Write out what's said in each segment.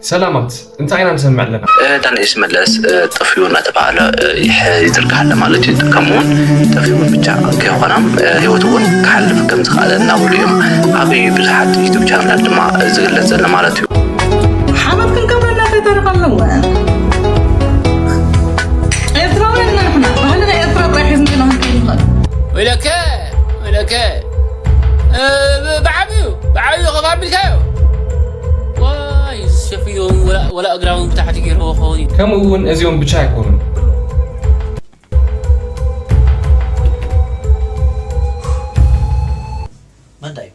ሰላማት፣ እንታይ ኢና ንሰምዕ ኣለና? ዳንኤል ሽመለስ ጠፊኡ እናተባህለ ይዝርጋሕ ኣሎ ማለት እዩ። ከምኡውን ጠፊኡ ብቻ ከይኾነ ህይወቱ እውን ክሓልፍ ከም ዝኽኣለ እናበሉ እዮም ኣብ ብዙሓት ዩቱብ ቻነላት ድማ ዝግለጽ ዘሎ ማለት እዩ። ሓመድ ክንገብረላ ከይተረኸ ኣለዎ። ኤርትራውያን ኢና ንሕና። ባህልና ኤርትራ ጥራይ ሒዝና ኢና ክንከይድ ንኽእል። ወይለከ ወይለከ ብዓብዩ ብዓብዩ ከፍ ኣቢልካዮ ዋይ ሸፊኑ ወላ እግራውን ብታሕቲ ገይርዎ ኸውን እዩ። ከምኡ እውን እዚኦም ብቻ ኣይኮኑን። መዳዩ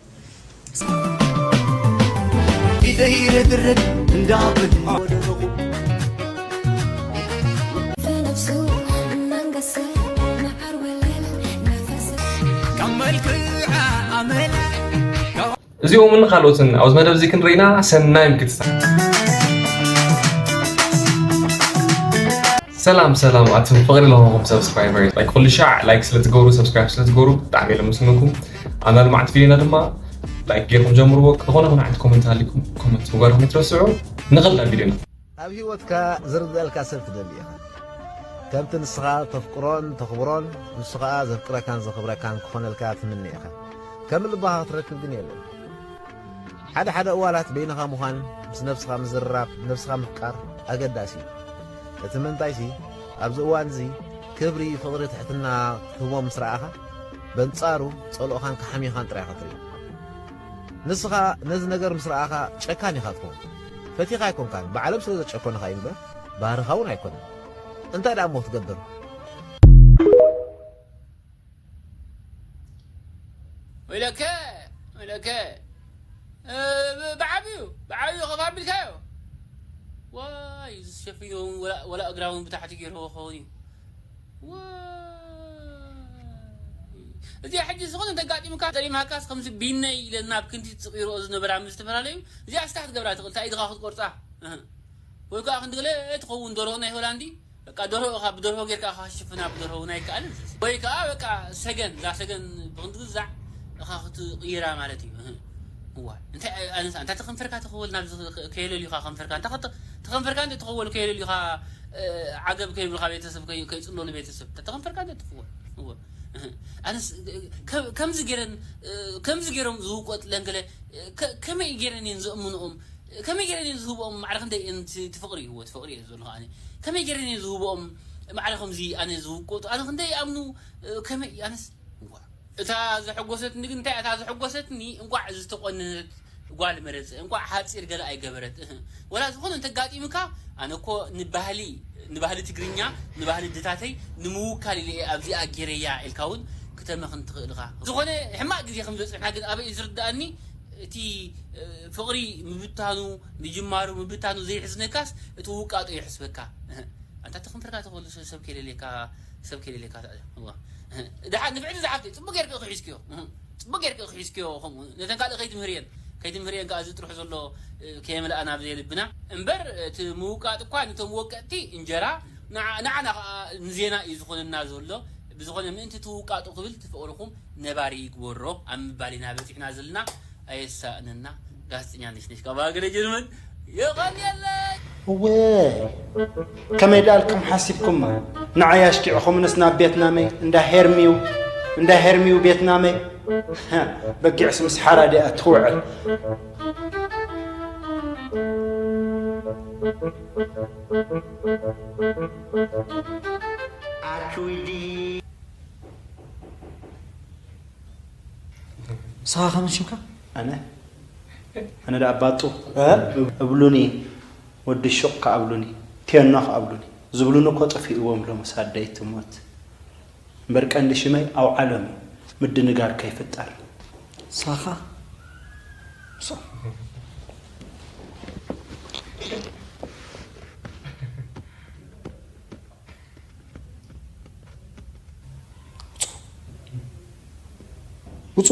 እዚኦምን ካልኦትን ኣብዚ መደብ እዚ ክንርኢና ሰናይ ምክትታል። ሰላም ሰላም ኣቱም ፍቕሪ ለሆኹም ሰብስክራይበር ላይክ ኩሉ ሻዕ ላይክ ስለትገብሩ ሰብስክራይብ ስለትገብሩ ብጣዕሚ እየ ለመስግነኩም። ኣብ ናይ ሎማዓንቲ ቪድዮና ድማ ላይክ ጌርኩም ጀምርዎ። ዝኾነ ይኹን ዓይነት ኮመንት ሃሊኩም ኮመንት ምግባርኩም ኣይትረስዑ። ንኸድ ናብ ቪድዮና። ኣብ ህይወትካ ዝርድኣልካ ሰብ ትደሊ ኢኻ። ከምቲ ንስኻ ተፍቅሮን ተኽብሮን ንሱ ኸኣ ዘፍቅረካን ዘኽብረካን ክኾነልካ ትምነ ኢኻ። ከም ልብኻ ክትረክብ ግን የለን። ሓደ ሓደ እዋላት በይንኻ ምዃን፣ ምስ ነብስኻ ምዝርራብ፣ ነብስኻ ምፍቃር ኣገዳሲ እዩ። እቲ ምንታይሲ ኣብዚ እዋን እዚ ክብሪ፣ ፍቕሪ፣ ትሕትና ክትህቦም ምስ ረኣኻ በንጻሩ ጸልኦኻን ክሓምዩኻን ጥራይ ኢኻ ትርኢ። ንስኻ ነዚ ነገር ምስ ረኣኻ ጨካን ኢኻ ትኸውን። ፈቲኻ ኣይኮንካን፣ ባዕሎም ስለ ዘጨከኑኻ እዩ እምበር ባህርኻ እውን ኣይኮነን። እንታይ ደኣ እሞ ክትገብር? ወይለከ ወይለከ ብዓብዩ ብዓብዩ ከፍ ኣቢልካዮ ዋይ ዝሸፍዮ ወላ እግራ እውን ብታሕቲ ገይርዎ ኸውን እዩ። እዚኣ ሕጂ ዝኾነ እንተጋጢሙካ ጠሊምካስ ከምዚ ቢነይ ኢለ ናብ ክንዲ ትፅቕ ይርኦ ዝነበራ ምስ ዝተፈላለዩ እዚኣ ስታሕ ትገብራ ትኽእል እንታይ ኢድኻ ክትቆርፃ ወይ ከዓ ክንዲ ገለ ትኸውን ደርሆ ናይ ሆላንዲ በቃ ደርሆ ኢኻ ብደርሆ ጌርካ ኢኻ ሽፍና ብደርሆ እውን ኣይከኣልን ወይ ከዓ በቃ ሰገን እዛ ሰገን ብክንዲ ግዛዕ ኢኻ ክትቕይራ ማለት እዩ እዋ እንታይ ኣነሳ እንታይ ተኸንፈርካ ተኸወል ናብ ከየለልዩኻ ከንፈርካ እንታይ ተኸንፈርካ እንተ ተኸወል ከየለልዩኻ ዓገብ ከይብልካ ቤተሰብ ከይፅሎ ንቤተሰብ ተኸንፈርካ እንተ ትኽወል ኣነስ ከምዚ ገይረን ከምዚ ገይሮም ዝውቆጥ ለንገለ ከመይ ገይረን እየን ዘእምንኦም ከመይ ገይረን እየን ዝህብኦም ማዕረ ክንደይ እየን እቲ ፍቕሪ ህይወት ፍቕሪ እየ ዘሎ ኣነ ከመይ ገይረን እየን ዝህብኦም ማዕረ ከምዚ ኣነ ዝውቆጡ ኣነ ክንደይ ይኣምኑ ከመይ ኣነስ እታ ዘሐጎሰትኒ ግን እንታይ እታ ዘሐጎሰትኒ እንቋዕ ዝተቆነነት ጓል መረፀ እንቋዕ ሓፂር ገለ ኣይገበረት እህ ወላ ዝኾነ እንተጋጢምካ ኣነ እኮ ንባህሊ ንባህሊ ትግርኛ ንባህሊ ድታተይ ንምውካል ኢለ እየ ኣብዚኣ ጌረያ ኢልካ እውን ክተመኽን ትኽእል ኢኻ ዝኾነ ሕማቕ ግዜ ከም ዝበፅሕና ግን ኣበይ እዩ ዝርድኣኒ እቲ ፍቕሪ ምብታኑ ምጅማሩ ምብታኑ ዘይሕዝነካስ እቲ ውቃጦ ይሕስበካ ኣንታ ተኽንፍርካ ተኽእሉ ሰብ ከይደልየካ ሰብ ከይደልየካ ድሓን ንፍዕቲ ዝሓፍተይ ፅቡቅ ጌርክ እኺ ሒዝክዮ ፅቡቅ ጌርክ እኺ ሒዝክዮ ከምኡ ነተን ካልእ ከይትምህርየን ከይትምህርየን ከዓ እዚ ጥርሑ ዘሎ ከየመልኣና ኣብ ዘይልብና እምበር እቲ ምውቃጥ እኳ ነቶም ወቀጥቲ እንጀራ ንዓና ከዓ ንዜና እዩ ዝኾነና ዘሎ ብዝኾነ ምእንቲ ትውቃጡ ክብል ትፍቅርኹም ነባሪ ይግበሮ ኣብ ምባል ኢና በፂሕና ዘለና ኣየሳእነና ጋዜጠኛ ነሽነሽ ካብ ሃገረ ጀርመን የቐንየለይ እወ ከመይ ዳልኩም ሓሲብኩማ ንዓይ ኣሽኪዕኹምንስ ናብ ቤትናመይ እንዳ ሄርሚው እንዳ ሄርሚው ቤትናመይ በጊዕስ ምስ ሓራ ዲኣ ትውዕል ንስኻ ከመን ሽምካ? ኣነ ኣነ ደኣ ባጡ እብሉኒ ወዲ ሹቕ ከኣብሉኒ ቴኖ ከኣብሉኒ ዝብሉኒ እኮ ጠፊእዎም ሎምስ ኣደይ ትሞት እምበር ቀንዲ ሽመይ ኣውዓሎም እዩ ምድንጋር ከይፍጠር። ንስኻ ከ? ውጹ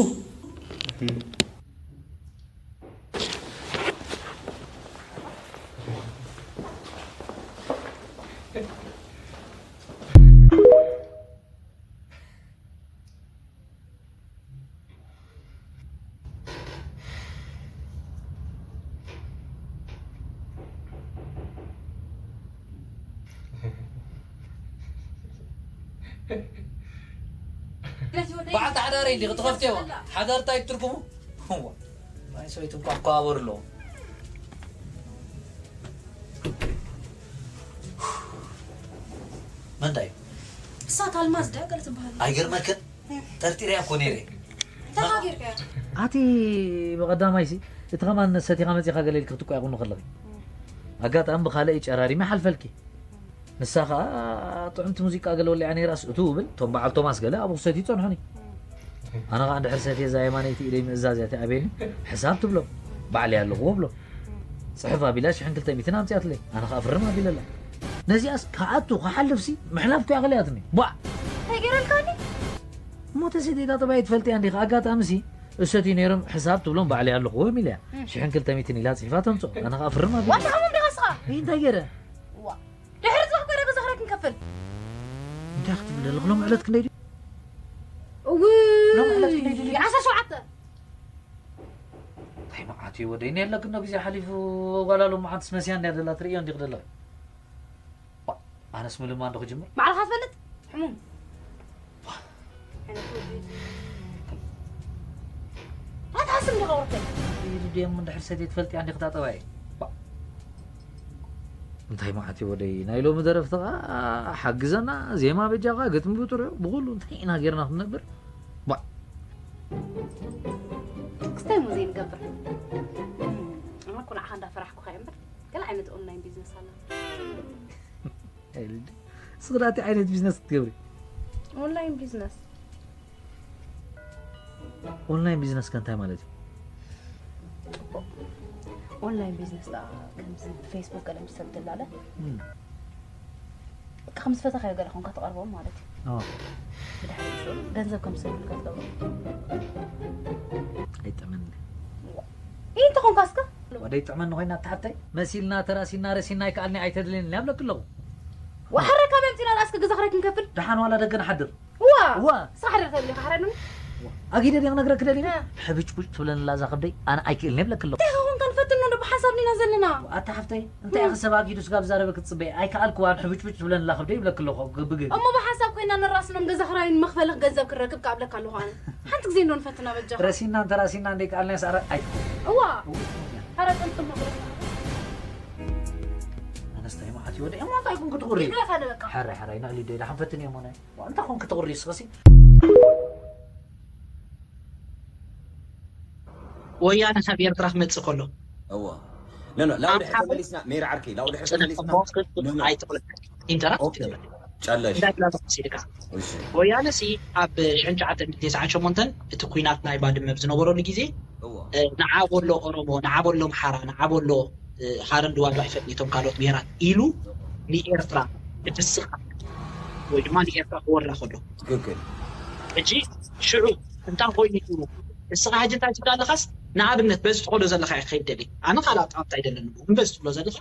በዓልቲ ሓዳረይ እንዲኺ ትኸፍትዮ? ሓዳር እንታይ ትርጉሙ? እዋ፣ ናይ ሰበይቲ እንኳ ክከባበሩ ኣለዎም። መን እንታይ እዩ? እሳ ካልማዝ ድያ ገለ ትበሃል። ኣይገርመክን? ጠርጢረያ እኮ ነይረ። እንታይ ጌርካያ? ኣቲ ብቐዳማይሲ እቲ ከማን ሰቲኻ መጺኻ ገለ ኢልኪ ክትቆያ ቁኑ ከለኺ። ኣጋጣሚ ብኻልእ ጨራሪመ ሓልፈልኪ። ንሳ ኸኣ ጥዕምቲ ሙዚቃ ገለ ወሊዓ ነይራስ እትው ብል፣ እቶም በዓል ቶማስ ገለ ኣብኡ ክሰትዩ ጸንሑኒ። ኣነ ኸኣ እንድሕር ሰትየ እዛ የማነይቲ ኢደይ ምእዛዝ እያ ትኣብየኒ፣ ሕሳብ ትብሎም፣ ባዕለይ ኣለኹዎ ብሎም። ጽሕፍ ኣቢላ ሽሕን ክልተ ሚእትን ኣምጺኣትለይ፣ ኣነ ኸኣ ፍርም ኣቢለላ። ነዚኣስ ክኣቱ ክሓልፍሲ ምሕላፍ እኮ እያ ከሊኣትኒ። ቧዕ! እንታይ ገይረልካኒ? እሞ ተሰትየታ ጠባይ ትፈልጥያ እንዲኺ፣ ኣጋጣሚሲ እሰትዩ ነይሮም ሕሳብ ትብሎም ባዕለይ ኣለኹዎም ኢለያ። ሽሕን ክልተ ሚእትን ኢላ ጽሒፋ ተምጽኦ፣ ኣነ ኸኣ ፍርም ኣቢለ። ዋላ ኸምኡ እንዲኻ እስኻ? እንታይ ገይረ? ዋ። ድሕሪ እዚ እኮ ገዛ ኽራይ ክንከፍል። እንታይ ክትብል ዘለኺ? ሎሚ ዕለት ክንደይ ድዩ? እውይ፣ ሎሚ ዕለት ክንደይ ድዩ? ዓሰርተ ሸውዓተ። እንታይ መዓት እዩ ወደይ? ነየለ ግን ግዜ ሓሊፉ፣ ጓላ ሎሚ መዓንትስ መስያ እንድያ ደላ ትርእዮ እንዲኺ ደለኺ። ባ፣ ኣነስ ምልማ እንዶ ክጅምር። ባዕልኻ ትፈልጥ? ሕሙም። ኣትሓስብ እንዲኻ ወርተይ። ኢዱ ድየም እንድሕር ሰትየ ትፈልጥያ እንዲኺ ታጠባየ። ባ፣ እንታይ መዓት እዩ ወደይ? ናይ ሎሚ ደረፍቲ ኸኣ ሓግዘና፣ ዜማ በጃኻ፣ ግጥሚ ብጥሪኡ፣ ብኹሉ እንታይ ኢና ጌርና ክንነብር? ባ። ክስታይ ሙዜ ንገብር። ኣነ እኮ ንዓኻ እንዳፈራሕኩኻ እየ እምበር፣ ገለ ዓይነት ኦንላይን ቢዝነስ ኣላ። ኤልዲ፣ እስኺ ዳኣ እንታይ ዓይነት ቢዝነስ ክትገብሪ? ኦንላይን ቢዝነስ። ኦንላይን ቢዝነስ ከ እንታይ ማለት እዩ? ጽቡቕ። ኦንላይን ቢዝነስ ደኣ ከምዚ ፌስቡክ ገለ ምስ ሰብ ትላለ፣ እም። በቃ ከም ዝፈተኻዮ ገለ ኮንካ ትቐርቦም ማለት እዩ። ኣዎ። ብድሕሪ ንሱ ገንዘብ ከም ዝሰዱልካ ትገብሮ። ኣይጠመኒ። ይህ እንተኾንካ እስከ? ወደይ ጥዕመኒ ኮይና እታ ሓብተይ? መሲልና ተራሲና ረሲና ኣይከኣልኒ ኣይተድልየኒ ይብለኪ ኣለኹ። ወሓረ ካብ ኣምጺና ደኣ እስከ ገዛ ኽራይ ክንከፍል? ደሓን ዋላ ደገ ንሓድር። እዋ። እዋ። እስኻ ሓደር ተብሊ ኸሓረኒ። ኣጊደ ድየ ክነግረኪ ደሊኒ? እ። ሕብጭቡጭ ትብለኒ ኣላ እዛ ከብደይ፣ ኣነ ኣይክእልን እየ ይብለኪ ኣለኹ። እንታይ ኸኾንካ ንፈትኖ እንዶ ብሓሳብ ዲና ዘለና? ኣታ ሓፍተይ፣ እንታይ ኢኺ ሰብ ኣጊዱ ስጋብ ዝዛረበ ክትጽበይ? ኣይከኣልኩዋን ሕብጭቡጭ ትብለኒ ኣላ ከብደይ ይብለኪ ኣለኹ። ብግህ። እሞ ብሓሳብ ኮይና ንራስኖም ገዛ ኽራይን መኽፈሊ ገንዘብ ክንረክብ ክኣብለካ ኣለኹ ኣነ። ሓንቲ ግዜ እንዶ ንፈትና በጃኻ። ረሲና እንተ ራሲና እንደይ ከኣልናዮ ሰዓረ ኣይትኾን። እዋ። እዋ። ሓረ ጥምጥም መኽፈሊ። ኣነስታይ መዓት ይወደ። እሞ እንታይ ኩን ክትቑሪ? ይግረፍ ኣነ በቃ። ሓረ ሓረ፣ ይናእሊ ዶ ኢላ ክንፈትን እየ ሞነ። እንታይ ኮንክ ትቑሪ እስኸሲ? ወያነ ካብ ኤርትራ ክመጽእ ከሎ። እዎ። ኖ፣ ኖ፣ ላው ድሕር ተመሊስና፣ ሜሪ ዓርከይ፣ ላው ድሕር ተመሊስና። ኖ፣ ኖ። ኣይትቑረጽ። ኢንተራፕት ኦኬ። ትገብር። ጨለሽ። እንታይ ብላ ተኾሲ ኢልካ? እሺ። ወያነ ሲ ኣብ ሽሕን ትሽዓተ ሚእትን ተስዓን ሸሞንተን እቲ ኲናት ናይ ባድመ ኣብ ዝነበረሉ ግዜ፣ እዎ። እ፣ ንዓ በሎ ኦሮሞ፣ ንዓ በሎ ኣምሓራ፣ ንዓ በሎ፣ እ፣ ሃረን ድዋዶ ኣይፈጥን እቶም ካልኦት ብሄራት ኢሉ ንኤርትራ ክድስኻ ወይ ድማ ንኤርትራ ክወራ ከሎ። ትክክል። ሕጂ ሽዑ እንታይ ኮይኑ እዩ? እስኻ ሕጂ እንታይ ትብላ ኣለኻስ? ንኣብነት በዚ ትኸዶ ዘለኻ እየ ክኸይድ ደሊ። ኣነ ካልእ ኣጣብታ ኣይደለኒ። ግን በዚ ትብሎ ዘለኻ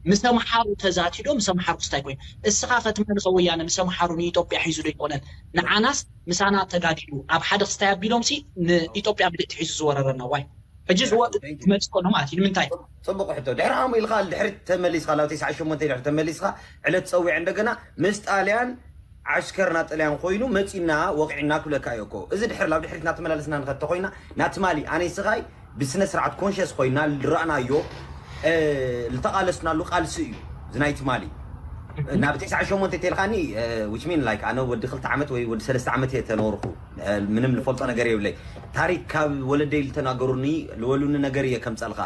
ምስ ኣምሓሩ ተዛትዩ ዶ ምስ ኣምሓሩ ክስታይ ኮይኑ? እስኻ ከ ትመን ከ ወያነ ምስ ኣምሓሩ ንኢትዮጵያ ሒዙ ዶ ይኮነን? ንዓናስ ምሳና ተጋዲሉ ኣብ ሓደ ክስታይ ኣቢሎምሲ ንኢትዮጵያ ምልእቲ ሒዙ ዝወረረና ዋይ? ሕጂ ዝወ-፣ Thank you። ዝመጽእ ከሎ ማለት እዩ። ንምንታይ? ጽቡቕ ሕቶ። ድሕሪ ከምኡ ኢልካ ድሕሪ ተመሊስካ፣ ናብ ተስዓን ሸሞንተን ድሕሪ ተመሊስካ፣ ዕለት ጸዊዐ እንደገና ምስ ጣልያን ዓስከር ናይ ጥልያን ኮይኑ መጺና ወቒዕና ክብለካ እየ እኮ። እዚ ድሕር፣ ናብ ድሕሪት እናተመላለስና ንኸድ ተኾይና፣ ናትማሊ ኣነይ ስኻይ ብስነ ስርዓት ኮንሸስ ኮይና ዝረኣናዮ፣ እ፣ ዝተቓለስናሉ ቃልሲ እዩ። እዚ ናይ ትማሊ። ናብ ተስዓን ሸሞንተን ተልካኒ፣ እ፣ which mean, like፣ ኣነ ወዲ ክልተ ዓመት ወይ ወዲ ሰለስተ ዓመት እየ ተነብርኩ። እ፣ ምንም ልፈልጦ ነገር የብለይ። ታሪክ ካብ ወለደይ ልተናገሩኒ፣ ልበሉኒ ነገር እየ ከምጸልካ።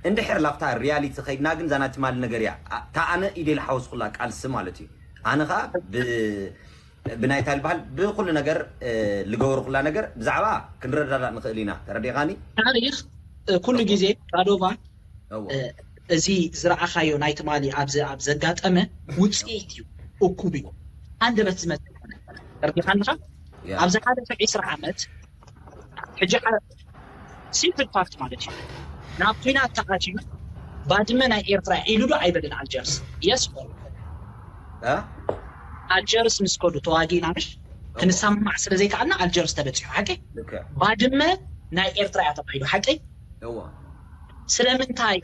እንድሕር ላፍታ ሪያሊቲ ኸይድና ግን፣ እዛ ናይ ትማሊ ነገር እያ። ኣ-፣ እታ ኣነ ኢደይ ልሓወስኩላ ቃልሲ ማለት እዩ። ኣነ ኸኣ ብ-፣ ብናይ እንታይ ልበሃል፣ ብኹሉ ነገር፣ እ፣ ልገበርኩላ ነገር ብዛዕባ ክንረዳዳእ ንኽእል ኢና። ተረዲኻኒ? ታሪኽ፣ እ፣ ኩሉ ግዜ ራዶቫ፣ እዎ። እ፣ እዚ ዝረኣኻዮ ናይ ትማሊ ኣብዚ ኣብ ዘጋጠመ ውጽኢት እዩ፣ እኩብ እዩ። ሃንደበት ዝመጽእ ተረዲኻኒ ዲኻ? ያ። ኣብ ዝሓለፈ ዕስራ ዓመት ሕጂ ሓ-፣ ሲምፕል ፋክት ማለት እዩ። ናብ ኲናት ተኣትዩ ባድመ ናይ ኤርትራ ኢሉ ዶ ኣይበለን ኣልጀርስ? የስ ኦር ኖ? እ? ኣልጀርስ ምስ ከዱ ተዋጊእና ምሽ? እዎ። ክንሰማማዕ ስለ ዘይከኣልና ኣልጀርስ ተበጺሑ፣ ሓቂ? ልክዕ። ባድመ ናይ ኤርትራ እያ ተባሂሉ፣ ሓቂ? እዎ። ስለምንታይ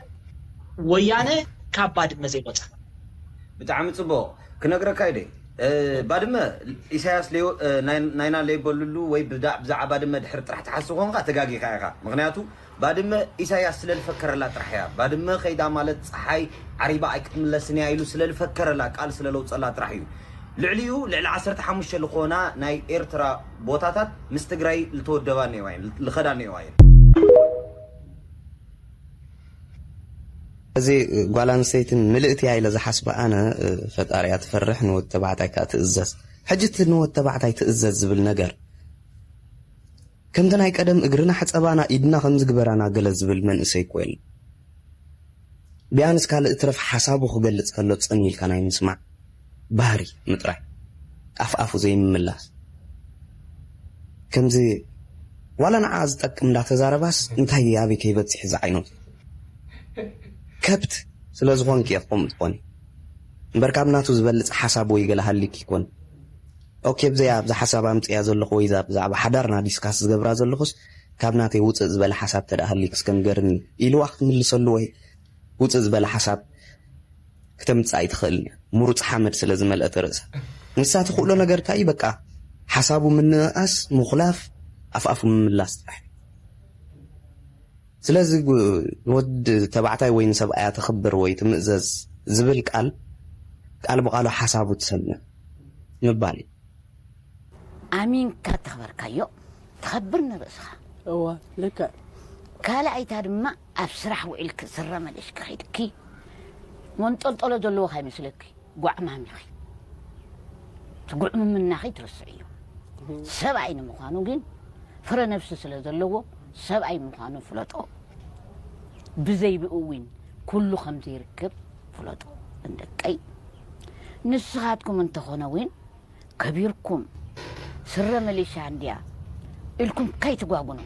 ወያነ ካብ ባድመ ዘይወጸ? ብጣዕሚ ጽቡቕ። ክነግረካ ኢደ። ባድመ ኢሳያስ ናይና ለይበልሉ ወይ ብዛዕባ ባድመ ድሕር ጥራሕ ትሓስብ ኮንካ ተጋጊኻ ኢኻ። ምክንያቱ ባድመ ኢሳያስ ስለ ዝፈከረላ ጥራሕ እያ። ባድመ ከይዳ ማለት ፀሓይ ዓሪባ ኣይክትምለስን እያ ኢሉ ስለ ዝፈከረላ፣ ቃል ስለ ለውፀላ ጥራሕ እዩ። ልዕሊኡ ልዕሊ ዓሰርተ ሓሙሽተ ዝኾና ናይ ኤርትራ ቦታታት ምስ ትግራይ ልተወደባ እኒዋ እየን፣ ልኸዳ እኒዋ እየን። እዚ ጓል ኣንስተይትን ምልእቲ እያ ኢለ ዝሓስባ ኣነ፣ ፈጣሪ እያ ትፈርሕ፣ ንወዲ ተባዕታይ ከኣ ትእዘዝ። ሕጂ እቲ ንወዲ ተባዕታይ ትእዘዝ ዝብል ነገር ከምቲ ናይ ቀደም እግርና ሕጸባና ኢድና ከም ዝግበራና ገለ ዝብል መንእሰይ እኮ የለን። ቢያንስ ካልእ እትረፍ ሓሳቡ ክገልጽ ከሎ ጽን ኢልካ ናይ ምስማዕ ባህሪ ምጥራይ፣ ኣፍ ኣፉ ዘይምምላስ። ከምዚ ዋላ ንዓ ዝጠቅም እንዳተዛረባስ እንታይ ኣበይ ከይበጽሕ ዝዓይነቱ ከብት ስለ ዝኾንኪ እየ ከምኡ ትኾኒ እምበር ካብ ናቱ ዝበልጽ ሓሳብ ወይ ገለ ሃሊክ ይኮን። ኦኬ ብዘይ ኣብዚ ሓሳብ ኣምጽያ ዘለኹ ወይ ብዛዕባ ሓዳርና ዲስካስ ዝገብራ ዘለኹስ ካብ ናተይ ውፅእ ዝበለ ሓሳብ ተደኣ ሃሊክ እስከ ንገርኒ ኢልዋ ክትምልሰሉ ወይ ውፅእ ዝበለ ሓሳብ ክተምፅእ ኣይትኽእልን እያ። ምሩፅ ሓመድ ስለ ዝመልአት ርእሳ ንሳ ትኽእሎ ነገር እንታይ እዩ? በቃ ሓሳቡ ምንእኣስ፣ ምኹላፍ፣ ኣፍኣፉ ምምላስ ጥራሕ። ስለዚ ንወዲ ተባዕታይ ወይ ንሰብኣያ ተኽብር ወይ ትምእዘዝ ዝብል ቃል ቃል ብቃሉ ሓሳቡ ትሰምዕ ምባል እዩ። ኣሚንካ ተኽበርካዮ ተኸብር ንርእስኻ። እዋ ልክዕ። ካልኣይታ ድማ ኣብ ስራሕ ውዒልክ ስረ መሊሽኪ ኸይድኪ መንጠልጠሎ ዘለዎ ካይመስለኪ ጓዕማም ኢኺ። እቲ ጉዕምምናኺ ትርስዕዮ። ሰብኣይ ንምዃኑ ግን ፍረ ነብሲ ስለ ዘለዎ ሰብኣይ ምዃኑ ፍለጦ። ብዘይ ብኡ እውን ኩሉ ከም ዘይርክብ ፍለጦ። እንደቀይ ንስኻትኩም እንተኾነ እውን ከቢርኩም ስረ መሊሻ እንድያ ኢልኩም ከይትጓጉኑ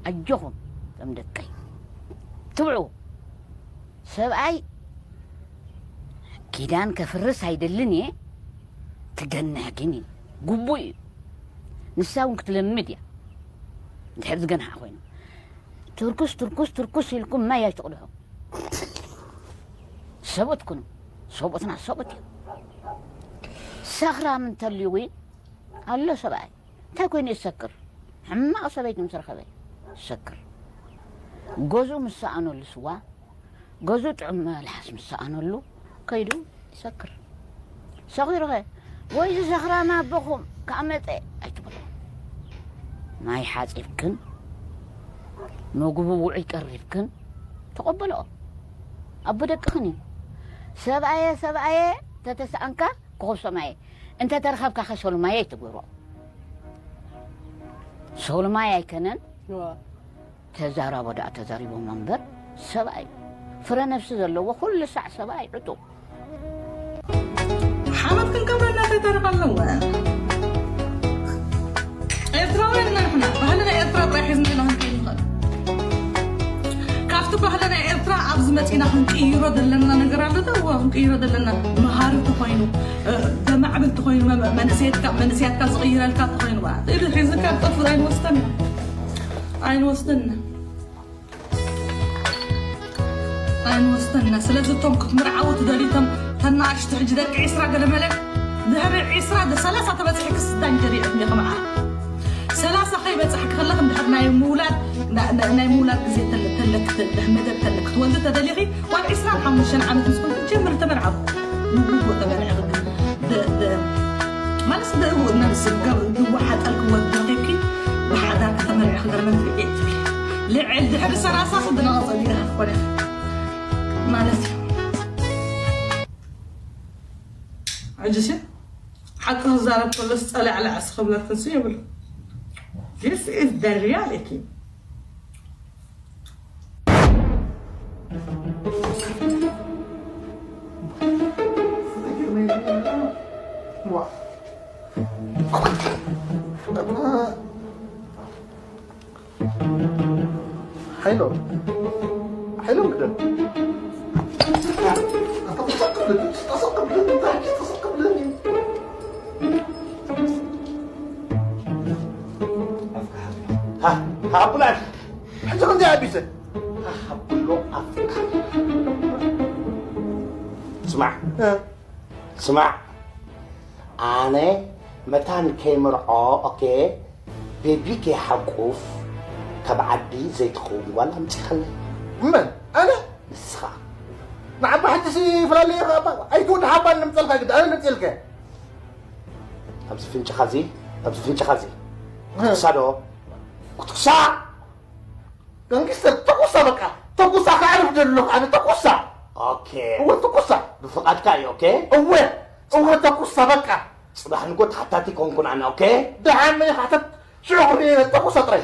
ኣጆኹም ከም ደቀይ ትብዑ። ሰብኣይ ኪዳን ከፍርስ ኣይደልን እየ ትገንሕ ግን እዩ ግቡእ እዩ። ንሳ እውን ክትለምድ እያ እንድሕር ዝገንሓ ኮይኑ ትርኩስ ትርኩስ ትርኩስ ኢልኩም ማይ ኣይትቕድሑ። ሰብኡት ኩኑ። ሰብኡትና ሰብኡት እዩ። ሰኽራም እንተልዩ እውን ኣሎ ሰብኣይ እንታይ ኮይኑ ይሰክር? ሕማቕ ሰበይቲ ምስ ረኸበ ይሰክር። ገዝኡ ምስ ሰኣነሉ ስዋ፣ ገዝኡ ጥዑም መልሓስ ምስ ሰኣነሉ ከይዱ ይሰክር። ሰኺሩኸ ወይ እዚ ሰኽራም ኣቦኹም ከኣ መጸ ኣይትበሎ። ማይ ሓጺብክን መግቡ ውዑይ ቀሪብክን ተቐበልኦ። ኣቦ ደቅኽን እዩ። ሰብኣየ ሰብኣየ ተተሰኣንካ ኮኸብ ሰማየ እንተ ተረኸብካ ከ ሶልማየ ኣይትግበሮ። ሶልማይ ኣይከነን። ተዛራቦ ደኣ ተዛሪቦም እምበር ሰብኣይ ፍረ ነብሲ ዘለዎ ኩሉ ሳዕ ሰብኣይ ዕጡቕ። ሓመድ ክንገብረና እንታይ ታሪኽ ኣለወ? ኤርትራውያን ኢና ንሕና። ባህልና ኤርትራ ጥራይ ሒዝና ኢና ክንከይድ ንኽእል። ካብቲ ባህልና ኤርትራ ኣብዚ መጺና ክንቅይሮ ዘለና ነገር ኣሎ ዶ? እወ ክንቅይሮ ዘለና። መሃሪ ተኾይኑ፣ እ፣ ዘማዕብል ተኾይኑ፣ መ-፣ መንእሰያትካ፣ መንእሰያትካ ዝቕይረልካ ተኾይኑ፣ ዋ፣ ኢሉ ሒዝካ ጠፍእ ኣይንወስደና። ኣይንወስደና። ኣይንወስደና። ስለዚ እቶም ክትምርዓዉ ትደልዩ፣ እቶም ተናኣሽቱ ሕጂ ደቂ ዒስራ ገለ መለ፣ ድሕሪ ዒስራ ደ ሰላሳ ተበጺሕክስ ዳንጀር እዩ ዕድሜኺ መዓር። ሰላሳ ከይበጻሕኪ ከለኺ እንድሕር ናይ ምውላድ፣ ና-፣ ና-፣ ናይ ምውላድ ግዜ ተለ-፣ ተለኪ፣ ተ-፣ ድሕሪ መደብ ተለኪ፣ ክትወልዲ ተደሊኺ፣ ዋላ ዒስራን ሓሙሽተን ዓመት ምስ ኮንኪ ጀምሪ ተመርዓዊ። ንጉቦ ተመርዒ ኽግን ደ-፣ ደ-፣ ማለት እንደ እው ነብስ ገብ-፣ ዝወሓጠልኪ ወዲ ረኺብኪ ብሓዳር ከተመርዒ ክገርመን ትርኢ ትብሊ። ልዕል ድሕሪ ሰላሳ ስድና ቐጸሊ ኢኻ ትኾነ ማለት እዩ። ሕጂ ሲ ሓቂ ክዛረብ ከሎስ ጸላዕላዕ ስኸብለክን ሲ የብሉ። This is the reality. ሓይሎ ሓይሎ ግደል። ሃቡላ ሕጂ ከምዚ ኣቢሰ ሃብሎ ኣፍካ። ስማዕ ስማዕ፣ ኣነ መታን ከይምርዖ፣ ኦኬ፣ ቤቢ ከይሓቁፍ ካብ ዓዲ ዘይትኸውን ጓል ኣምጺኻለይ። መን? ኣነ? ንስኻ። ንዓባ ሕጂ ሲ ፍላለየ ከባ ኣይትውድ ሓባ ንምጸልካ ግዳ ኣነ ንምጸልከ። ኣብዚ ፍንጭኻ እዚ፣ ኣብዚ ፍንጭኻ እዚ ክትኩሳ ዶ? ክትኩሳ! ጋንግስተር ተኩሳ በቃ። ተኩሳ ከዕርፍ ደሎ ኣነ ተኩሳ። ኦኬ። እወ ተኩሳ። ብፍቓድካ እዩ፣ ኦኬ? እወ እወ ተኩሳ በቃ። ጽባሕ ንጎ ተሓታቲ ኮንኩን ኣነ፣ ኦኬ? ደሓን መይ ሓተት ሽዑ ክርየ ተኩሳ ጥራይ።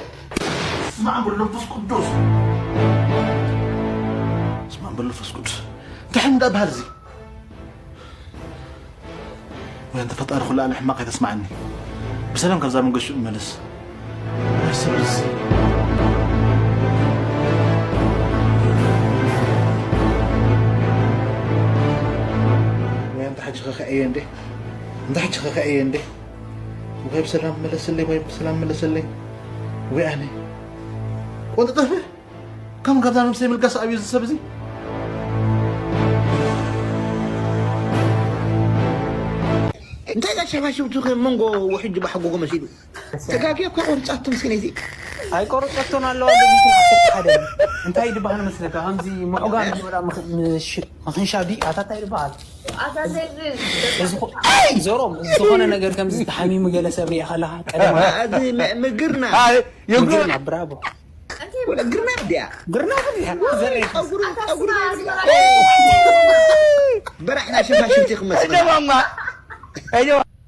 ስማዕ በል መንፈስ ቅዱስ። ስማዕ በል መንፈስ ቅዱስ። እንታይ እንዳ በሃል እዚ? ወይ ኣንተ ፈጣሪ ኩሉ ኣነ ሕማቕ ኣይተስማዓኒ። ብሰላም ካብዛ መንገዲ ሽዑ መለስ። ኣይሰብርስ። ወይ ኣንተ ሓጂ ከኸዐየ እንዴ? እንታይ ሕጂ ከኸዐየ እንዴ? ወይ ብሰላም መለሰለይ፣ ወይ ብሰላም መለሰለይ። ወይ ኣነ ቆንጥጠፈ ከም ካብዛ ነብሰይ ምልጋስ ኣብዩ እዚ ሰብ እዚ። እንታይ ዳ ሸፋሽፍቱ ከ መንጎ ውሕጅ ባሕጎጎ መሲሉ? ተጋግየ እኳ ቆርጻቱ ምስኪነይቲ። ኣይቆረጸቶን ኣለዋ ደሚቱ ዓሰርተ ሓደ። እንታይ ድበሃል መስለካ? ከምዚ ምዑጋን ዝበላ ምኽ- ምሽ- ምኽንሻብ ድዩ? ኣታ እንታይ ድበሃል? ኣታ ዘይብል እዚ ኹ- ዞሮም ዝኾነ ነገር ከምዚ ተሓሚሙ ገለ ሰብ ሪኣ ከለኻ ቀደም እዚ ም- ምግርና ምግርና ብራቦ ወላ ግርና ድያ? ግርና ግን እያ ዘረይ ጸጉሩ ጸጉሩ በራሕና ሽፋሽፍቲ ክመስል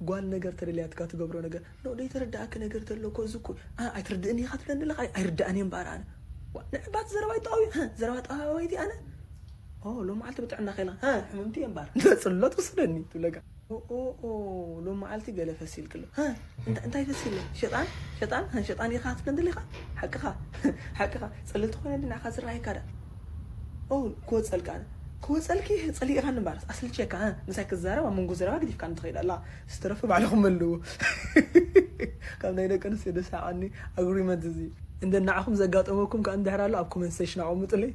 ጓል ነገር ተደልያትካ ትገብሮ ነገር ኖ ዘይተረዳእኪ ነገር ተሎ እኮ እዚ እኮ ኣ- ኣይትርድእን ኢኻ ትብለኒ ኣለኻ ኣይ- ኣይርድኣን እየ እምበኣር ኣነ ዋ፣ ንዕባት ዘረባ ይጠዊ ዘረባ ጠዋዊቲ ኣነ ኦ ሎም መዓልቲ ብጥዕና ኸይላ ሕምምቲ እየ እምበኣር እንተ ጽሎት ውስደኒ ትብለካ ኦ ኦ ኦ ሎም መዓልቲ ገለ ፈሲልክሎ ሀ እንታ- እንታይ ፈሲለ ሸጣን ሸጣን ሀ ሸጣን ኢኻ ትብለኒ ኣለኻ ሓቅኻ ሓቅኻ ጽልልቲ ኮይነ ድናኻ ዝረኣየካ ዳ ኦ ክወጸልካ ኣነ ክወጸልኪ ጸሊእኻኒ እምበኣር ኣስልቸካ ሀ ምሳይ ክዛረብ ኣብ መንጎ ዘረባ ግዲፍካኒ ትኸይድ ኣላ ዝተረፈ ባዕልኹም መልዎ ካብ ናይ ደቂ ኣንስትዮ ደሳዓኒ ኣግሪመንት እዚ እንደ ንዓኹም ዘጋጠመኩም ከኣ እንድሕር ኣሎ ኣብ ኮመንት ሴሽን ኣቐምጡለይ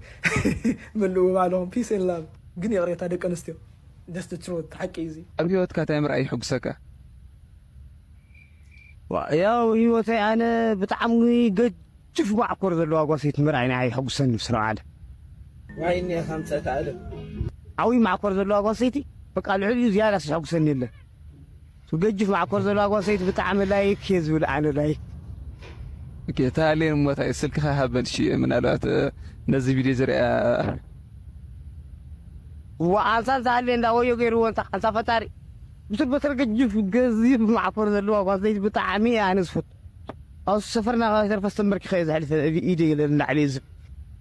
መልዎ ባዕልኹም peace and love ግን ይቕሬታ ደቂ ኣንስትዮ just the truth ሓቂ እዩ እዚ ኣብ ህይወትካ እንታይ ምርኣይ ይሕጉሰካ? ያው ህይወተይ ኣነ ብጣዕሚ ገጅፍ ማዕኮር ዘለዋ ጓሰይት ምርኣይ ናይ ሕጉሰኒ ምስ ረብዓለ ዋይ እኒኣ ከምፀት ኣለ ዓብይ ማዕኮር ዘለዋ ጓሰይቲ በቃ ልዕሊኡ ዝያዳ ስሕጉሰኒ የለን ገጅፍ ማዕኮር ዘለዋ ጓሰይቲ ብጣዕሚ ላይክ እየ ዝብል ኣነ ላይክ እታ ሃልየን እሞ እንታይ ስልክኻ ሃበን እሺ ምናልባት ነዚ ቪድዮ ዝሪኣ እዋ ኣንሳ እንተሃልየ እንዳ ወዮ ገይርዎ እንታ ኣንሳ ፈጣሪ ብስር በስር ገጅፍ ገዚፍ ማዕኮር ዘለዋ ጓሰይቲ ብጣዕሚ እየ ኣነ ዝፈቱ ኣብ ሰፈርና ካብ ተርፈ ዝተንበርኪኸ እየ ዘሕልፈ ኢደ ኢለ ንላዕሊ እየ ዝብል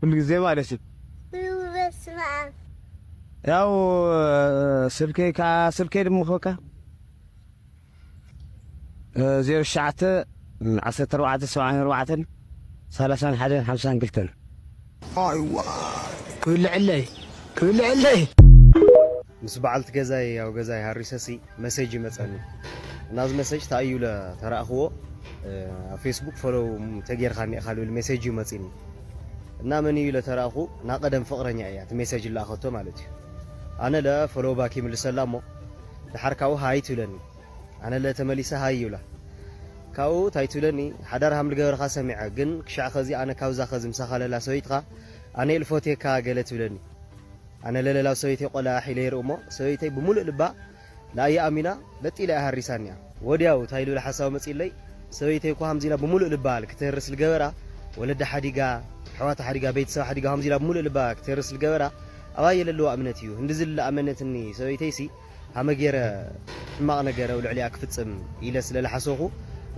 ኩሉ ግዜ ማለት እዩ በስመኣብ ያው ስልከይ ካ ስልከይ ድማ ኸካ ዜሮ ትሽዓተ ዓሰርተ ኣርባዕተ ሰብዓን ኣርባዕተን ሰላሳን ሓደን ሓምሳን ክልተን ክብልዕለይ ክብልዕለይ ምስ በዓልቲ ገዛይ ኣብ ገዛይ ሃሪሰሲ መሴጅ ይመፀኒ እና እዚ መሴጅ ተኣዩ ኢለ ተረእኽዎ ኣብ ፌስቡክ ፎሎው ተጌርካ እኒኢኻ ዝብል ሜሴጅ እዩ መፂኒ እና መን እዩ ኢለ ተረእኹ እና ቀደም ፍቕረኛ እያ እቲ ሜሴጅ ዝለኣኸቶ ማለት እዩ ኣነ ለ ፎሎው ባክ ይምልሰላ እሞ ድሓር ካብኡ ሃይ ትብለኒ ኣነ ለ ተመሊሰ ሃይ ይብላ ካብኡ እንታይ ትብለኒ ሓዳር ሃም ዝገበርካ ሰሚዐ ግን ክሻዕ ኸዚ ኣነ ካብዛ ኸዚ ምሳኻ ለላ ሰበይትኻ ኣነ ኢል ፎቴካ ገለ ትብለኒ ኣነ ለለላው ሰበይተይ ቆላሕ ኢለ ይርኢ እሞ ሰበይተይ ብምሉእ ልባ ንኣየ ኣሚና ለጢላ እያ ሃሪሳኒ እያ ወድያው እንታይ ልብል ሓሳብ መፂለይ ሰበይተይ እኳ ሃምዚላ ብምሉእ ልባ ክትህርስ ልገበራ ወለዳ ሓዲጋ ኣሕዋታ ሓዲጋ ቤተሰብ ሓዲጋ ሃምዚላ ብምሉእ ልባ ክትህርስ ልገበራ ኣባየ ለለዋ እምነት እዩ ህንዲ ዝልላ ኣመነትኒ ሰበይተይሲ ሃመ ገይረ ሕማቕ ነገር ኣብ ልዕሊኣ ክፍፅም ኢለ ስለ ልሓሰኹ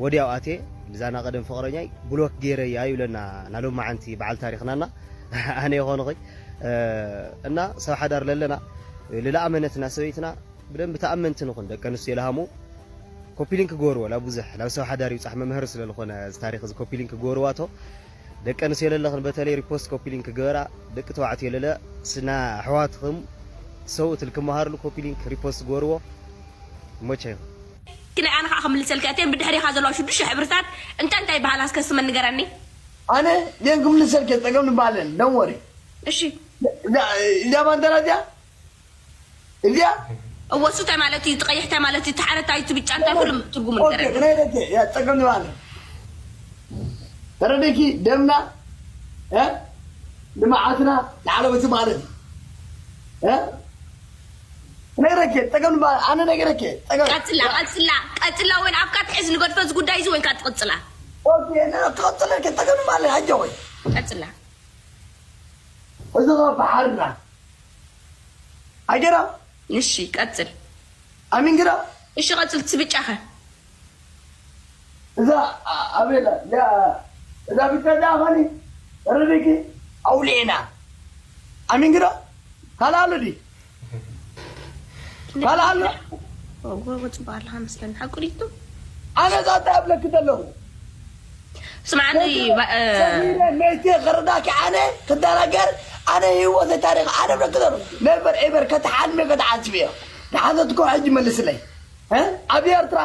ወድያው ኣትየ ልዛና ቀደም ፍቕረኛይ ብሎክ ገይረ እያ ይብለና ናሎም መዓንቲ በዓል ታሪኽናና ኣነ ይኾንኹይ እና ሰብ ሓዳር ለለና ልልኣመነትና ሰበይትና ብደንቢ ተኣመንቲ ንኹን ደቂ ኣንስትዮ ለሃሙ ኮፒሊንክ ክገብርዎ ላ ብዙሕ ናብ ሰብ ሓዳር ይብፃሕ መምህር ስለ ዝኾነ እዚ ታሪክ እዚ ኮፒሊንክ ክገብርዋ ቶ ደቂ ኣንስትዮ ለለኽን በተለይ ሪፖስት ኮፒሊንክ ክገበራ ደቂ ተባዕትዮ ለለ ስና ኣሕዋትኹም ሰውእት ልክመሃርሉ ኮፒሊንክ ሪፖስት ክገብርዎ ሞቻ ይኹን ግን ኣነ ከዓ ክምልሰልካ እተን ብድሕሪኻ ዘለዋ ሽዱሽተ ሕብርታት እንታይ እንታይ ይበሃላ እስከ ስመን ንገረኒ ኣነ ደን ክምልሰልከ ፀገም ንባለን ደወሪ እሺ እዛ ባንደራ እዚኣ እዚኣ እወ፣ እሱ እንታይ ማለት እዩ? እቲ ቀይሕ እንታይ ማለት እዩ? እቲ ሓረ እንታይ እዩ? እቲ ብጫ እንታይ? ኩሉ ትርጉሙ ኦኬ ንገረኒ። ክነይ ደቂ ያ ጸገም ንባለ ተረዲኪ ደምና እ ንመዓትና ንዓለመቲ ማለት እዩ እ ነግረኪ ጸገም ንባለ ኣነ ነግረኪ ጸገም ቀጽላ ቀጽላ ቀጽላ። ወይን ኣብካ ትሕዝ ንገድፈ፣ እዚ ጉዳይ እዚ ወይንካ ትቕጽላ። ኦኬ ነ ትቐጽለ ጸገም ንባለ ኣጆ ወይ ቀጽላ። እዚ ባሕርና ኣገራ እሺ ቀጽል። ኣሚን ግራ እሺ ቀጽል። ትብጫኸ እዛ ኣቤላ እዛ ብቻ ዳኸኒ ረድኪ ኣውሊዕና ኣሚን ግራ ካልኣሉ ዲ ካልኣሉ ወጽባ ኣለካ መስለኒ። ሓቁ ዲቱ? ኣነ ዛታ ኣብለክ ዘለኹ ስማዕኒ ባ- እ፣ ሰሚረ መይተ ክርዳኪ ኣነ ክደናገር ኣነ ህይወተ ታሪክ ኣነ ብለክ ዘለኹ ነበር ኤበር ከተሓልሚ ከተሓስብ እዮ ንሓዘትኮ ሕጂ መልስለይ እ? ኣብ ኤርትራ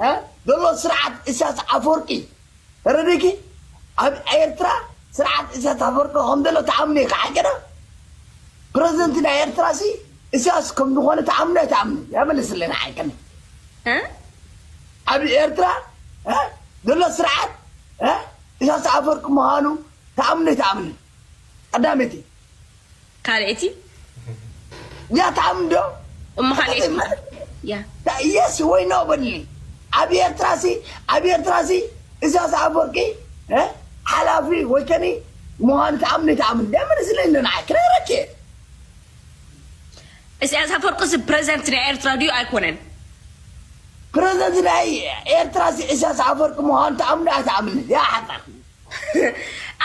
እ? ዘሎ ስርዓት እሳስ ኣፈወርቂ ተረዲኪ ኣብ ኤርትራ ስርዓት እሳስ ኣፈወርቂ ከም ዘሎ ተኣምኒ ከዓገዳ ፕረዚደንት ናይ ኤርትራ ሲ እሳስ ከም ዝኾነ ተኣምኒ ኣይተኣምኒ ያመልስለና ዓይከኒ እ? ኣብ ኤርትራ እ? ዘሎ ስርዓት እ? እሳስ ኣፈወርቂ ምዃኑ ተኣምኒ ኣይተኣምኒ ቀዳመይቲ ካልኣይቲ ያ ተኣምኒ ዶ እሞ ካልኣይቲ ያ የስ ወይ ኖ በልኒ ኣብ ኤርትራ ሲ ኣብ ኤርትራ ሲ እሳስ ኣፈወርቂ እ? ሓላፊ ወይ ከኒ ምዃኑ ተኣምኒ ተኣምኒ ደመን ስለኒ ንዓይ ክነግረኪ ኢሳያስ ኣፈወርቂ ሲ ፕረዚደንት ናይ ኤርትራ ድዩ ኣይኮነን? ፕረዚደንት ናይ ኤርትራ ሲ እሳስ ኣፈወርቂ ምዃኑ ተኣምኒ ኣይተኣምኒ ያ ሓፃር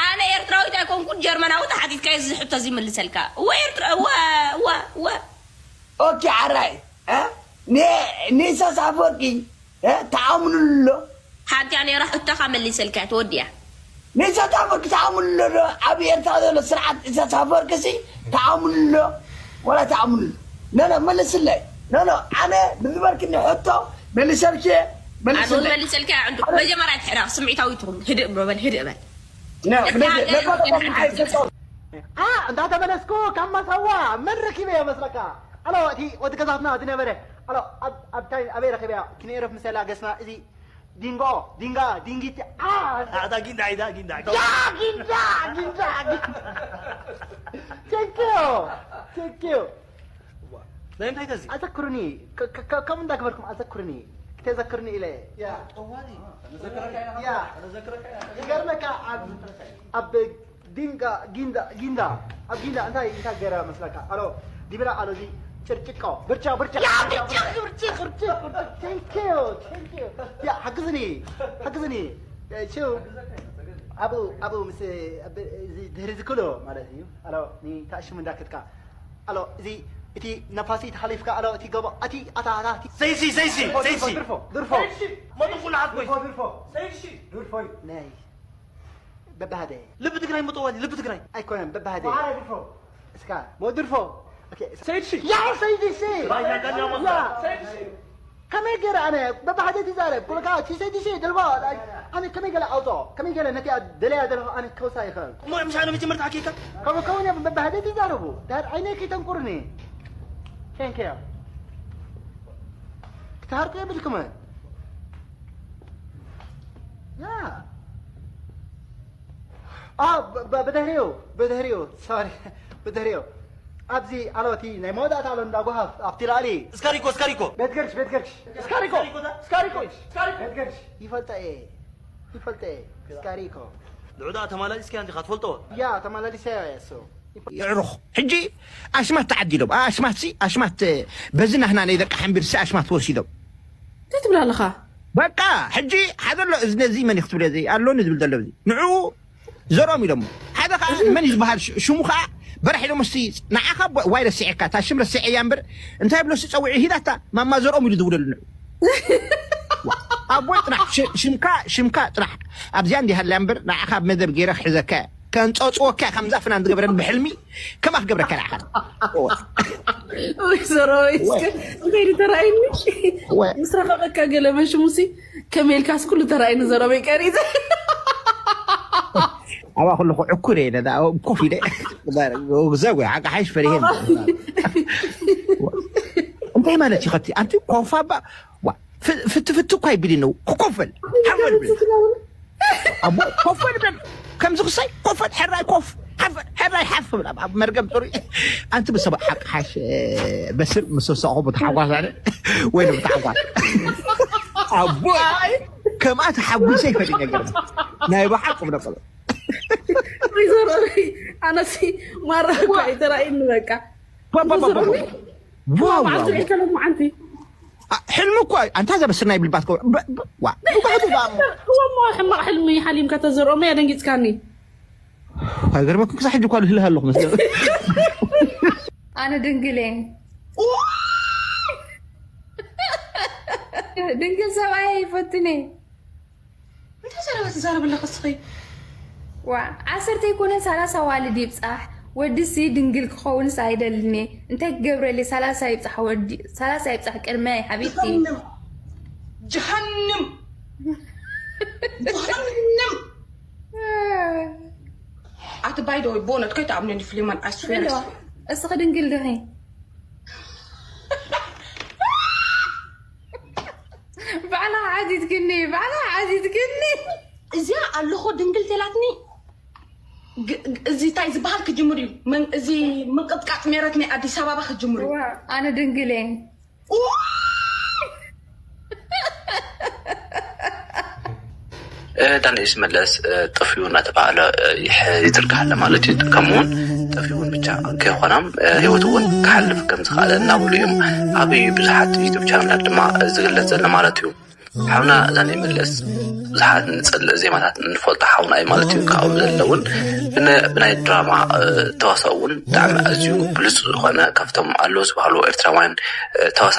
ኣነ ኤርትራዊት ኣይኮንኩን ጀርመናዊ ተሓቲትካዮ እዚ ሕቶ እዚ ይምልሰልካ። እወ ኤርትራ እወ እወ እወ ኦኬ ዓራይ እ? ኒ- ንኢሳያስ ኣፈወርቂ እ? ተኣምኑሎ ሓንቲያ ነይራ ሕቶኻ መሊሰልካያ ተወዲያ። ንኢሳያስ ኣፈወርቂ ተኣምኑሎ ዶ ኣብ ኤርትራ ዘሎ ስርዓት ኢሳያስ ኣፈወርቂ ሲ ተኣምኑሎ ወላ ተኣምኑሎ ነነ መልስለይ ነነ ኣነ ብዝበልክኒ ሕቶ መሊሰልኪ ኣነ እውን መልስለይ መሊሰልካያ ዕንዱ መጀመርያ ትሕራቕ ስምዒታዊ ትኹን ህድእ ብሎ በል ህድእ በል ነ- እቲ ነ- ሃገር ነባር ወገን ሓንቲ ኣይሰጠው ኣ እንዳተመለስኩ ካብ ማሳዋ መን ረኪበዮ መስለካ? ኣሎ እቲ ወዲ ገዛትና ዝነበረ ኣሎ ኣብ ኣብታይ ኣበይ ረኪበያ? ክንኤረፍ ምሰላ ገስና እዚ ዲንጎ ዲንጋ ዲንጊቲ ኣ ኣታ ጊንዳ ኢዳ ጊንዳ ያ ጊንዳ ጊንዳ ቴንኪዩ ቴንኪዩ ናይ እንታይ ተዚ ኣዘክሩኒ ከምኡ እንዳገበርኩም ኣዘክሩኒ ክተዘክሩኒ ኢለ ያ ይገርመካ ኣብ ኣብ ጊንዳ ጊንዳ ጊንዳ ኣብ ጊንዳ እንታይ እንታይ ገራ መስለካ ኣሎ ዲብላ ኣሎ እዚ ጭርጭቆ ብርቻ ብርቻ ብርቻ ብርቻ ብርቻ ብርቻ thank you thank you ያ ሓግዝኒ ሓግዝኒ ሹ ኣብኡ ኣብኡ ምስ እዚ ድህሪ ዝክሎ ማለት እዩ ኣሎ ንታሽሙ እንዳከትካ ኣሎ እዚ እቲ ነፋሲ ተሓሊፍካ ኣሎ እቲ ገቦ እቲ ኣታ ኣታ እቲ ዘይሲ ዘይሲ ዘይሲ ድርፎ ድርፎ መጥፉ ለሓት ወይ ድርፎ ዘይሲ ድርፎ ናይ በባህደ ልብ ትግራይ ምጠዋሊ ልብ ትግራይ ኣይኮነን በባህደ ማዕረ ድፎ እስካ ሞ ድርፎ ሰይድ ሺ ያ ሰይድ ሺ ራያ ጋኛ ሞሳ ሰይድ ሺ ከመይ ገይረ ኣነ በባህደ ትዛረብ ኩልካ እቲ ሰይድ ሺ ድልቦ ኣነ ከመይ ገለ ኣውፅኦ ከመይ ገለ ነቲ ደለያ ዘለኹ ኣነ ከውሳ ይኽእል እሞ ምሻ ነው መጀመርታ ሓኪካ ከምኡ ከውን እዮም በባህደ ትዛረቡ ዳር ዓይነይ ከይተንቁርኒ ቴንኪዮ ክትሃርቁ የብልኩምን ያ ብድሕሪኡ ብድሕሪኡ ሶሪ ብድሕሪኡ ኣብዚ ኣሎ እቲ ናይ መወዳእታ ኣሎ እንዳ ጓሃፍ ኣብቲ ላዕሊ እስካሪኮ እስካሪኮ ቤት ገርሽ ቤት ገርሽ እስካሪኮ እስካሪኮ ቤት ገርሽ ይፈልጠ እየ ይፈልጠ እየ እስካሪኮ ልዑዳ ተማላሊስካ እንዲኻ ትፈልጦ ያ ተማላሊሰ እየ እሱ የዕሩኽ ሕጂ ኣሽማት ተዓዲሎም ኣሽማት ሲ ኣሽማት በዚ ናህና ናይ ደቂ ሓንቢር ሲ ኣሽማት ወሲዶም እንታይ ትብል ኣለኻ በቃ ሕጂ ሓደ ኣሎ እዚ ነዚ መን እዩ ክትብል እዚ ኣሎኒ ዝብል ዘሎ እዚ ንዕኡ ዘርኦም ኢሎም ሓደ ከዓ መን እዩ ዝበሃል ሽ- ሽሙ ከዓ በራሕ ኢሎም እስቲ ንዓኻ ቦ- ዋይ ረሲዐካ እታ ሽም ረሲዐ እያ እምበር እንታይ ብሎ ሲ ፀዊዑ ሂዳታ ማማ ዘርኦም ኢሉ ዝውለሉ ንዑ ኣቦይ ጥራሕ ሽ- ሽምካ ሽምካ ጥራሕ ኣብዚኣ እንዲሃልያ እምበር ንዓኻ ኣብ መደብ ገይረ ክሕዘካ እየ። ከንፀፅወካ እየ፣ ከምዛ ፍናን ዝገበረኒ ብሕልሚ ከማ ክገብረካ ንዓኻ ወይ ዘረበይ እስከ እንታይ ተራእይኒ ወይ። ምስ ረኸቐካ ገለ መሽሙሲ ከመይ ኢልካስ ኩሉ ተራእይኒ ዘረበይ ቀሪፀ ኣብኣ ከለኹ ዕኩር እየ ነዛ ኮፍ ኢለ ዘጉ ሓቂ ሓይሽ ፈሪሄ እንታይ ማለት እዩ ኸቲ ኣንቲ ኮፋ ባ ዋ፣ ፍ- ፍት ፍት እኳ ይብል ነው ኮፈል ሓፈል ብል ኣቦ ኮፈል ብል ከምዚ ክሳይ ኮፈል ሕራይ ኮፍ ሓፈል ሕራይ ሓፍ ብል ኣብ- ኣብ መርገም ጥሩ ኣንቲ ብሰባ ሓቂ ሓሽ በስር ምስ ወሰኹ ብተሓጓስ ኣነ ወይ ብተሓጓስ ኣቦ ከምኣ ተሓጉሰ ይፈጥ ነገር ናይ ብሓቅ ብለቀሎ ወይዘሮ ኣነሲ ማራ እኳ ኣይተራእይኒ በቃ ዋ ዋ ዋ ዋ ዋ ዋ መዓልቲ ከሎም መዓንቲ ሕልሚ እኮ ኣንታ ዘበስር ናይ ብልባት ከ ዋ ብባህቱ ባ እሞ ሕማቕ ሕልሚ ሓሊምካ ተዘርኦሞ ኣደንጊፅካኒ ኣይገርመኩም ክሳብ ሕጂ እኳ ልህልህ ኣለኹ መስለ ኣነ ድንግል እየ። ድንግል ሰብኣይ ይፈትኔ። እንታይ ዘረባ ትዛረብ ኣለኺ እስኺ? ዋ ዓሰርተ ኣይኮነን ሰላሳ ዋልድ ይብፃሕ። ወድሲ ድንግል ክኸውንስ ኣይደልኔ። እንታይ ክገብረሊ ሰላሳ ይብፃሕ ወዲ ሰላሳ ይብፃሕ ቅድመይ ሓቢብቲ። ጀሃንም ጀሃንም ጀሃንም ኣቲ ባይ ደወይ ቦነት ከይትኣምነኒ ፍሊማን ኣስፌር እስኺ ድንግል ድኺ? ባዕላ ዓዚትክኒ ባዕላ ዓዚትክኒ። እዚኣ ኣለኹ ድንግል ተላትኒ ግ- ግ- እዚ እንታይ ዝበሃል ክጅምር እዩ መን- እዚ ምንቅጥቃጥ ሜረት ናይ ኣዲስ ኣበባ ክጅምር እዩ ዋ ኣነ ድንግል እየ። ዳንኤል ሽመለስ ጠፊኡ እናተባህለ ይዝርጋሕ ኣሎ ማለት እዩ። ከምኡውን ጠፊኡ እውን ብቻ ከይኮናም ህይወቱ እውን ክሓልፍ ከም ዝኽኣለ እናብሉ እዮም። ኣብ ብዙሓት ዩቱብ ቻናላት ድማ ዝግለጽ ዘሎ ማለት እዩ። ሓውና ዳንኤል መለስ ብዙሓት ንፅልእ ዜማታት ንፈልጦ ሓውና እዩ ማለት እዩ። ካብኡ ዘለውን ብናይ ድራማ ተዋሳኦ እውን ብጣዕሚ ኣዝዩ ብሉፅ ዝኾነ ካብቶም ኣለዉ ዝበሃሉ ኤርትራውያን ተዋሳ